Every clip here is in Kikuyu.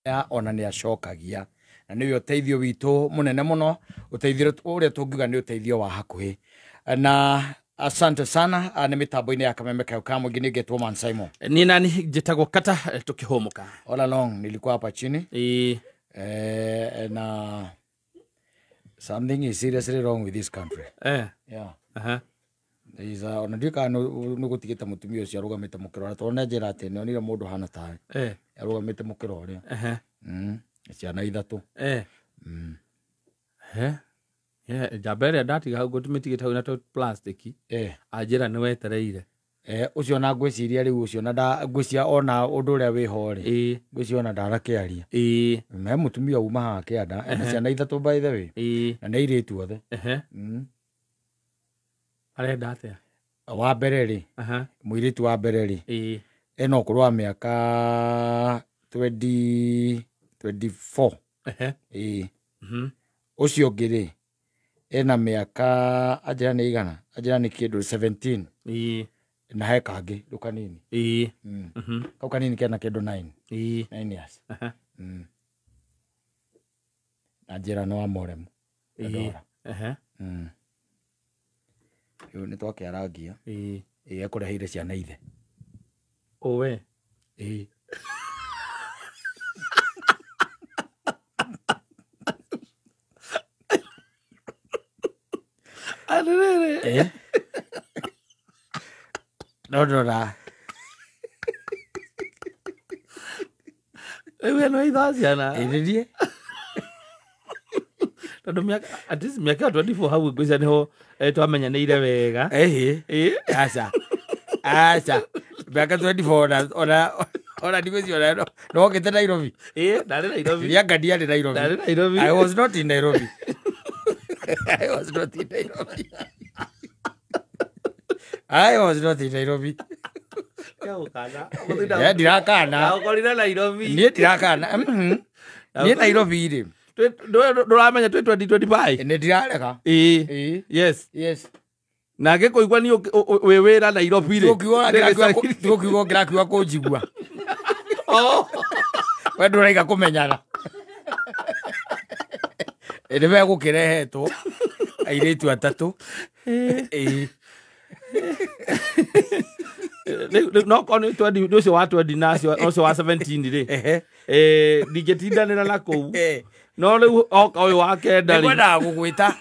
Ona nĩ acokagia na nĩwe ũteithio witũ mũnene mũno, ũteithio ũrĩa tũngiuga nĩ ũteithio wa hakuhĩ. Na asante sana. Nĩ mĩtambo-inĩ ya Kameme Kayo ka Mũingĩ, nĩ Man Simon. Niĩ nani njĩtagwo Kata, tũkĩhũmũka. All along nilikuwa hapa chini. Ĩĩ. Na something is seriously wrong with this country. Yeah. There is a, ona ndiũĩ kana nĩ gũtigĩte mũtumia ũcio arũgamĩte mũkĩra ũrĩa, tondũ nĩ anjĩra atĩ nĩ onire mũndũ hana tawe arũgamĩte mũkĩra ũrĩa. Ciana ithatũ. Njamba ĩrĩa ndatiga hau ngũmĩtigĩte hau na tũ plastic, anjĩra nĩ wetereire. Ũcio na ngwĩciria rĩu ũcio na ngwĩciria ona ũndũ ũrĩa wĩho rĩ, ngwĩciria ona ndarakĩaria. He mũtumia uma haha kĩanda ena ciana ithatũ, by the way, na nĩ airĩtu othe. Arenda atĩa? Wa mbere rĩ, mũirĩtu wa mbere rĩ, ena ũkũrũ wa mĩaka 20 24. Ĩĩ. Ũcio ũngĩ rĩ, ena mĩaka, anjĩra nĩ igana, anjĩra nĩ kĩndũ 17. Na he kangĩ rĩu kanini. Kau kanini kena kĩndũ 9. 9 years. Na njĩra nĩ wa Moremu. Dandora. Rĩu nĩ twakĩarangia. Ĩĩ, ekũreheire ciana ithe. Ũwe. Ĩĩ. Atĩrĩrĩ. No ndora. Rĩu ĩno itha ciana. Ĩĩ nĩ niĩ. Tondũ mĩaka, at least mĩaka ĩyo 24 hau ngwĩciria nĩho twamenyanĩire wega. Ĩhĩ. Ĩĩ. Aca. Aca. Mĩaka 24 ona ndigwĩciria ona no wokĩte Nairobi. Ĩĩ, ndarĩ Nairobi. Ndianga ndiarĩ Nairobi. Ndarĩ Nairobi. I was not in Nairobi. I was not in Nairobi. I was not in Nairobi. Gũkana. Ndirakana. Ndagũkorire Nairobi. Niĩ ndirakana. Niĩ Nairobi rĩ. Ndũramenya twĩ 2025. Nĩ ndirarega. Ĩĩ. Ĩĩ. Yes. Yes. Na ngĩkũigua niĩ wĩ wĩra Nairobi rĩ. Tũkiuga kĩrakiuga kũnjigua. Oh. We ndũraiga kũmenyana. Nĩ megũkĩrehetwo airĩtu atatũ. Ĩĩ. Rĩu no korwo nĩ 20 nĩ ũcio wa 20 na ũcio wa 17 rĩ. Ndingĩtindanĩra na kũu. No rĩu oka ũyũ wa kenda rĩ. Nĩngwendaga gũgwĩta.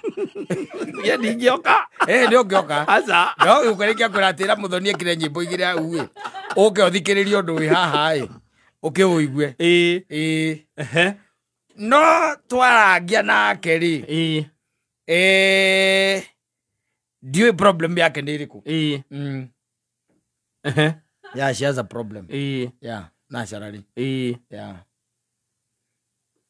Niĩ ndingĩoka. Nĩ ũngĩoka. Aca. No gĩũka kwĩra atĩ ĩra Mũthoni ekĩre nyĩmbo igĩrĩ hau ĩ. Ũke ũthikĩrĩrie ũndũ wĩ haha ĩ. Ũke ũigue. Ĩĩ. Ĩĩ. No twarangia nake rĩ. Ndiũĩ problem yake nĩ ĩrĩkũ. Ĩĩ. Yeah, she has a problem. Ĩĩ. Yeah, naturally. Ĩĩ. Yeah.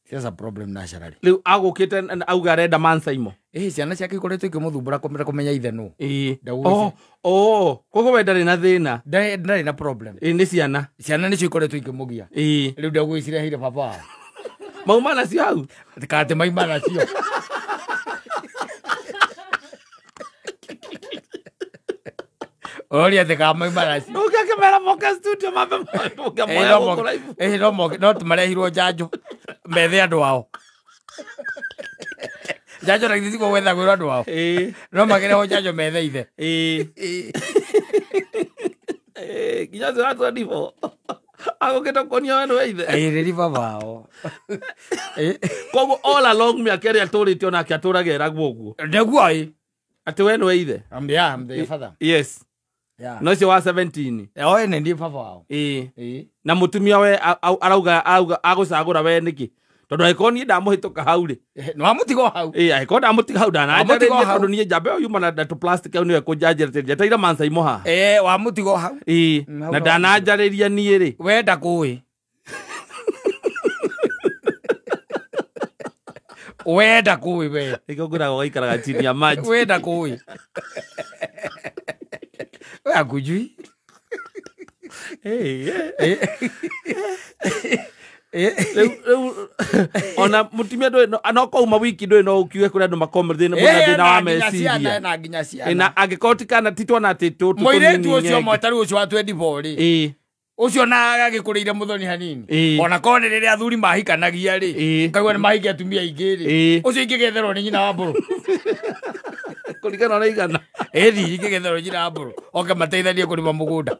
She has a problem naturally. Rĩu agũkĩte auga arenda Mansaimo. Ĩĩ, ciana ciake ikoretwo ikĩmũthumbũra kũmenya ithe nũ. Ĩĩ. Ndagũgĩci- Oh, koguo we ndarĩ na thĩna. Ndarĩ na problem. Ĩĩ, nĩ ciana. Ciana nĩcio ikoretwo ikĩmũgia. Ĩĩ. Rĩu ndagũgĩcireheire baba wao. Mauma nacio hau. Kate maima nacio. Ũroria atĩ kana maima nacio. Ũngĩ akĩmera moke studio mambe ũngĩmoya gũkũ live. Ĩĩ, no moke, no marehirwo njanjo methe andũ ao. Njanjo na githĩ tiguo gwethagwĩrwo andũ ao. Ĩĩ. No makĩrehwo njanjo methe ithe. Ĩĩ. Ĩĩ, nginya ũcio wa 24. Agũkĩte kuonia we nĩwe ithe. Ĩĩ, nĩ baba wao. Ĩĩ. Koguo all along mĩaka ĩrĩa atũrĩte onake atũraga eragwo ũguo. Nĩguo ĩ. Atĩ we nĩwe ithe. Yeah, I'm the father. Yes. Yeah. Na ũcio wa 17. Oe nĩ niĩ baba wao. Ĩĩ. Ĩĩ. Na mũtumia we arauga agũcagũra we nĩkĩ? Tondũ angĩkorwo niĩ ndamũhĩtũka hau rĩ. Nĩ wamũtiga o hau. Ĩĩ, angĩkorwo ndamũtiga hau Wamũtiga o ndananjarĩria hau. tondũ niĩ njamba ĩyo yuma na tũ plastic hau nĩwe kũnjanjĩra atĩ njeteire Mansaimo haha. Ĩĩ, wamũtiga o hau. Ĩĩ, Hau na no ndananjarĩria niĩ rĩ. We ndakũĩ. We ndakũĩ we. Nĩkĩo ngwĩraga ũgaikaraga chini ya maji. We ndakũĩ. We akujui. Ĩĩ, Ĩĩ. Ĩĩ. Rĩu ona mũtumia ndũĩ no kwauma wiki ndũĩ no ũkiuge kũrĩ andũ makoragwo thĩna mena thĩna wa meciria. Na nginya ciana. Na angĩkorwo ti kana ti twana atĩ tũtũ Mũirĩtu tũnini ũcio nyenge. ũmwe ta rĩu ũcio wa 24 rĩ. Ĩĩ. Ucio na agagĩkũrĩire mũthoni hanini. Ona korwo nĩ rĩrĩa athuri mahikanagia rĩ, ũkaigua nĩ mahikia atumia aingĩ rĩ, ũcio ingĩgetherwo nĩ nyina wa mbũrũ. Kũringana na igana. Ĩni ingĩgetherwo nĩ nyina wa mbũrũ oke mateithanie kũrĩma mũgũnda.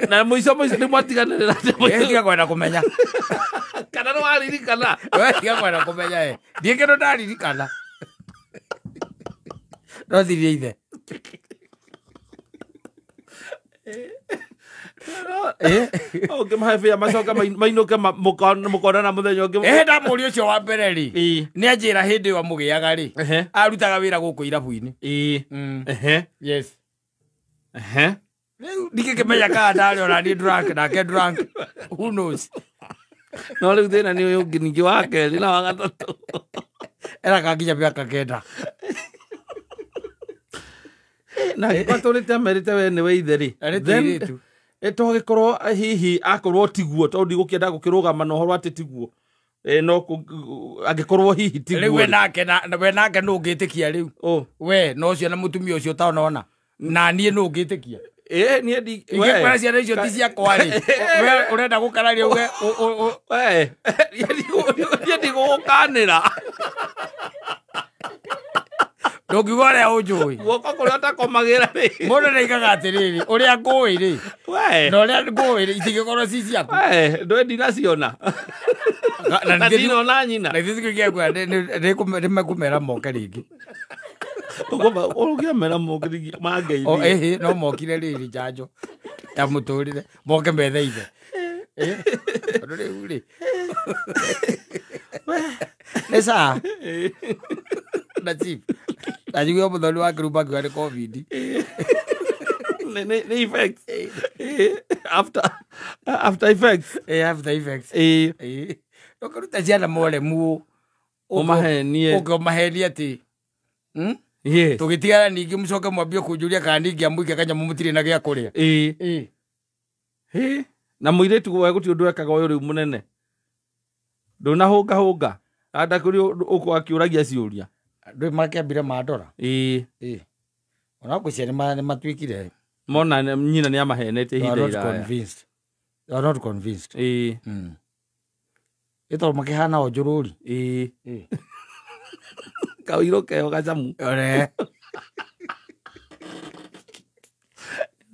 Na mũico mũico nĩ mwatiganĩrĩra. Tiga kwenda kũmenya. Kana nĩ waririkana. Tiga kwenda kũmenya ĩ. Ndiĩ kĩndũ ndaririkana. No thirie ithe. Ũngĩmahe bĩa macoke mainũke mũkonana mũthenya ũngĩ. Ndamũria ũcio wa mbere rĩ, nĩ anjĩra hĩndĩ ĩyo amũgĩaga rĩ, arutaga wĩra gũkũ irabu-inĩ. Yes. Rĩu ndingĩkĩmenya kana ndarĩ ona niĩ drunk nake drunk. Who knows? No rĩu thĩna nĩ ũyũ ũngĩ ningĩ wa kerĩ na wa gatatũ. Era kanginya mĩaka 9. Na angĩkorwo tũrĩte amerite we nĩwe ithe rĩ, togĩkorwo hihi akorwo tiguo tondũ ndigũkĩenda gũkĩrũgama na ũhoro atĩ tiguo, no angĩkorwo hihi tiguo rĩu we nake we nake nũ ũngĩtĩkia rĩu? We na ũcio na mũtumia ũcio ũtanona na niĩ nũ ũngĩtĩkia? Niĩ ndi ingĩkwĩra ciana icio ti ciakwa rĩ, we ũrenda gũkararia uge we niĩ ndigũgũkanĩra. Ndũngiuga ũrĩa ũnjũĩ. Guoko kũrĩa ũtakomagĩra rĩ. Mũndũ nĩaigaga atĩrĩrĩ, ũrĩa ngũĩ rĩ, na ũrĩa ngũĩ rĩ, itingĩkorwo ci ciaku. Ndũĩ ndinaciona. Na ndinona nyina. Na ithuĩ tũkĩigua nĩmekũmera moke rĩngĩ. Ũngĩamera moke rĩngĩ mangeithie. No mokire rĩrĩ njanjo ya mũtũrĩre, moke methe ithe. Tondũ rĩu rĩ, nĩ sawa. Na chief. Najua mũthoni wa kĩrumba akiuga nĩ COVID. Nĩ effects. After effects. After effects. Ndũkĩruta ciana moremu. Ũmahenie. Ũke ũmahenie atĩ. Tũgĩtigana ningĩ mũcoke mwambie kũnjũria kana ningĩamũikia kanyamũ mũtirĩ na gĩa kũrĩa. Na mũirĩtu we gũtirĩ ũndũ ekaga ũyũ rĩu mũnene. Ndũnahũngahũnga. Anda kũrĩ ũkũ akĩũragia ciũria. Andũ makĩambire mandora. Ona ngwĩciria nĩ matuĩkire. Mona nyina nĩ amahenete ihinda iraya. They are not convinced. Ĩ tondũ makĩhana o njũrũri. Kaũirũ keo gacamu. Ore.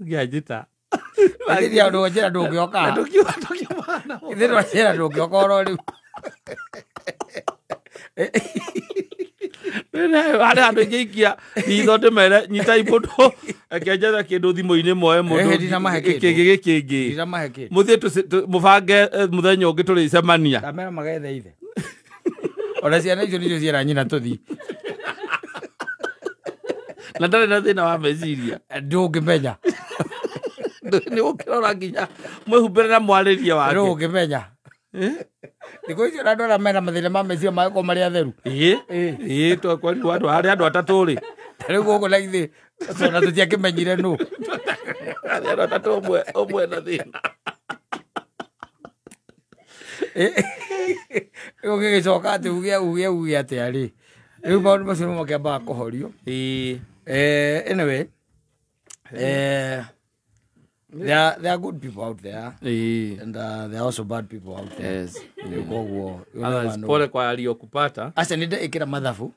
Ngĩanjĩta. Ithuĩ andũ njĩra ndũngĩoka. Ndũkiuma. Ithuĩ njĩra ndũngĩoka oro rĩu. Harĩ handũ ingĩikia ritho ndĩmere nyitai mũndũ akĩnjetha kĩndũ thimũ-inĩ moe mũndũ kĩngĩ gĩkĩngĩ mũthiĩ mũbange mũthenya ũngĩ tũrĩcemania. Ndamera magethe ithe. Ona ciana icio nĩcio ciera nyina tũthiĩ. Na ndarĩ na thĩna wa meciria. Ndũngĩmenya. Nĩ ũkĩrora nginya mwĩhumbĩre na mwarĩrie wake. Ndũngĩmenya. Thikũ icio andũ arĩa mena mathĩna ma meciria magĩkorwo marĩ atheru. Ĩĩ twakwarirwo andũ harĩ andũ atatũ rĩ. Rĩu gũkũ na ithuĩ ona tũtiakĩmenyire nũ. Harĩ andũ atatũ ũmwe na thĩna. Rĩu ũgĩgĩcoka atĩ uge uge uge atĩa rĩ. Rĩu maũndũ macio nĩmo makĩambaga kũhorio. Anyway, there are good people out there, and there are also bad people out there. Yes. Pole kwa aliyokupata. Aca nĩ ndeĩkĩra mathabu.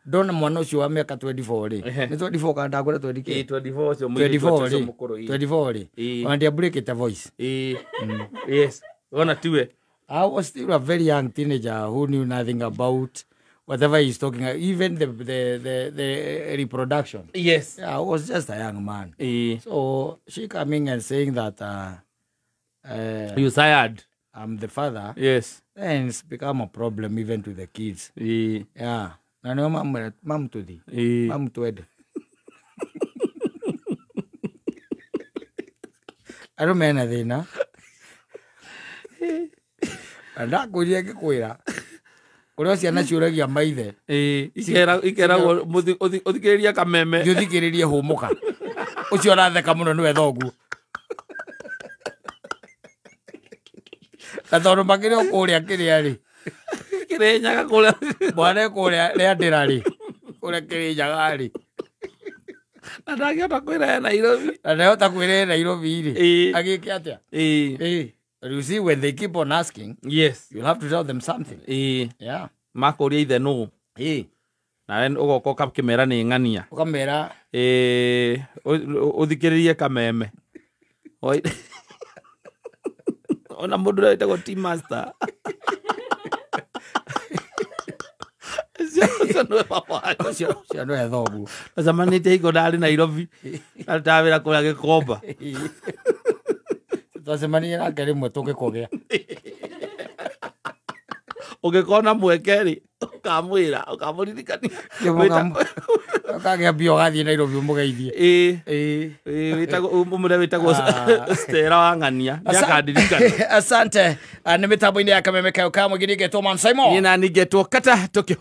Ndona mwana ũcio wa mĩaka 24 rĩ. Nĩ 24 kana ndakwĩra 20 24 ũcio mũirĩtu ũcio mũkũrũ. 24 rĩ. Ona ndiambũrĩkĩte voice. Yes. Ona tiwe. I was still a very young teenager who knew nothing about whatever he's talking about, even the reproduction. Yes. Yeah, I was just a young man. So she coming and saying that you tired. I'm the father. Yes. Then it's become a problem even to the kids. Yeah. Na no mam to the. Mam to ed. I don't mean anything. Ndakwĩrire ngĩkwĩra ũrĩa ciana ciũragia maithe. Ikeragwo ũthikĩrĩrie kameme. Ũthikĩrĩrie hũmũka. Ũcio ũratheka mũno nĩwe thoguo. Na tondũ makĩrĩ o kũrĩa kĩrĩa rĩ. Kĩrĩnyaga kũrĩa. Mwana e kũrĩa rĩandĩra rĩ. Ũrĩa Kĩrĩnyaga rĩ. Na ndangĩhota kwĩra e Nairobi. Na ndahota kwĩra e Nairobi rĩ. Ĩĩ. Agĩke atĩa? Ĩĩ. Ĩĩ. But you see, when they keep on asking, Yes. you'll have to tell them something. Ĩĩ. Yeah. Makũria ithe nũ. Ĩĩ. Nawe ũgoka ũgakĩmera nĩ ng'ania. Ũkamera. Ĩĩ, ũthikĩrĩrie kameme. Oi. Ona mũndũ ũrĩa wĩtagwo Tea Master. Ũcio nĩwe baba wanyu. Ũcio nĩwe thoguo. Twacemanĩtie hingo ndarĩ Nairobi. Arutaga wĩra kũrĩa Gĩkomba. Twacemanirie nake rĩmwe tũgĩkũgĩa. Ũngĩkona mweke rĩ, ũkamwĩra, ũkamũririkania. Ũkagĩa mbia ũgathiĩ Nairobi ũmũgeithie. Ĩĩ. Ĩĩ. Ĩĩ, wĩtagwo ũmũrĩa wĩtagwo Stella wa Ng'ania. Nĩakandirikana. Asante. Nĩ mĩtambo-inĩ ya Kameme Kayo ka Mũingĩ ngetwo Man Simon. Niĩ nani ngetwo Kata tũkĩ